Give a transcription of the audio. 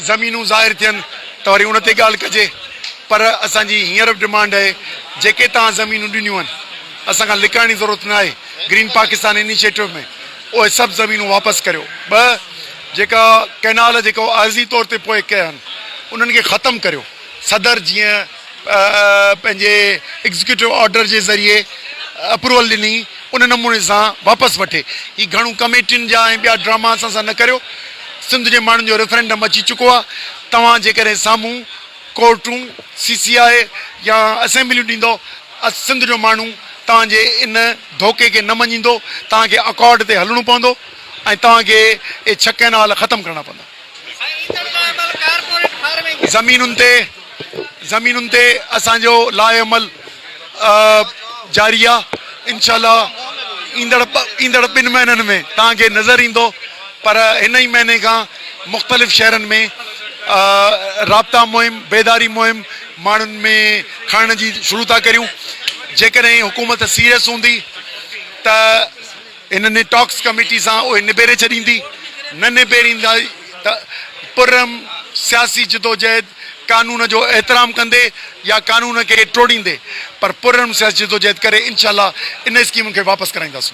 زمينون ظاهر ٿين ته وري ان تي ڳالهه ڪجي پر اسان جي هينئر به ڊمانڊ آهي جيڪي توهان زمينون ڏنيون آهن اسان کان لڪائڻ جي ضرورت نه آهي گرين پاڪستان انيشيٽو ۾ اهي سڀ زمينون واپس ڪريو ٻه جيڪا ڪئنال جيڪو عارضي طور تي پوء ڪيا آهن انهن کي ختم ڪريو صدر جيئن پنهنجي ايگزيڪيوٽو آرڊر جي ذريعي اپروول ڏني ان نموني سان واپس وٺي. هي گهڻو ڪميٽين جا ۽ ٻيا ڊراما اسان سان نه ڪريو. سنڌ جي ماڻهن جو ريفرنڊم اچي چڪو آهي. توهان جيڪڏهن سامهون ڪورٽون، سي سي آء يا اسيمبليون ڏيندو سنڌ جو ماڻهو توهان جي ان ڌوڪي کي نه مڃيندو. توهان کي اڪارڊ تي هلڻو پوندو ۽ توهان کي اهي ڇهه ڪئنال ختم ڪرڻا پوندا. زمينن تي زمينن تي اسان جو لاء عمل جاري آ انشاء الله ايندڙ ايندڙ ٻن مهينن ۾ توهان کي نظر ايندو پر هن ئي مهيني کان مختلف شهرن ۾ رابطا مهم بيداري مهم ماڻهن ۾ کڻڻ جي شروع ٿا ڪريون جيڪڏهن حڪومت سيريس هوندي ته هن ٽاڪس ڪميٽي سان اهي نبيري ڇڏيندي، نه نبيريندا ته پرامن سياسي جدوجهد قانون جو احترام ڪندي يا قانون کي ٽوڙيندي پر پرامن سياسي جدوجهد ڪري انشاء الله ان اسڪيمن کي واپس ڪرائينداسون.